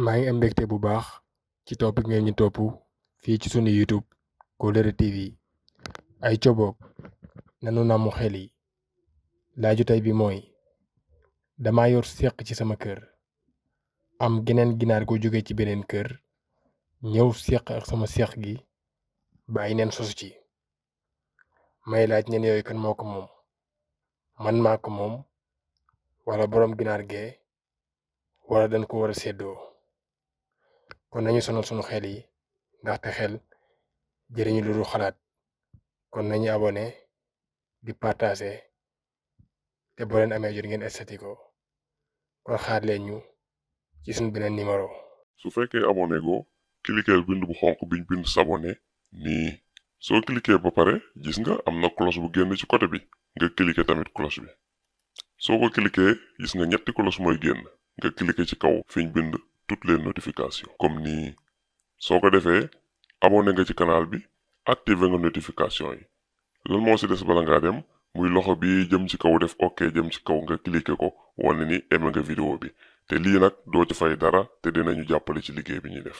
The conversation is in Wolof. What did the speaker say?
maa ngi am mbégte bu baax ci topp ngeen ñu topp fii ci sunu YouTube Kóllëre TV ay coboog nanu namu xel yi laaju tey bi mooy dama yor seq ci sama kër am geneen ginaar gu jóge ci beneen kër ñëw seq ak sama seq gi bàyyi neen sosu ci may laaj neen yooyu kan moo ko moom man maa ko moom wala boroom ginaar gee wala dañ ko war a séddoo kon nañu sonal sunu xel yi ndaxte xel jëriñu lu dul xalaat kon nañu abonné di partager te boo leen amee jot ngeen estati ko kon xaar leen ñu ci suñu beneen numéro. su fekkee abonné go cliquer bind bu xonq biñ bind s'abonné nii soo cliquer ba pare gis nga am na cloche bu génn ci côté bi nga cliquer tamit cloche bi soo ko cliquer gis nga ñetti cloche mooy génn nga cliquer ci kaw fiñ bind toutes les notifications comme nii soo ko defee abonné nga ci canal bi activer nga notification yi lan moo ci des bala ngaa dem muy loxo bi jëm ci kaw def ok jëm ci kaw nga cliquer ko wane ni aimé nga vidéo bi te lii nag doo ci fay dara te dinañu jàppale ci liggéey bi ñuy def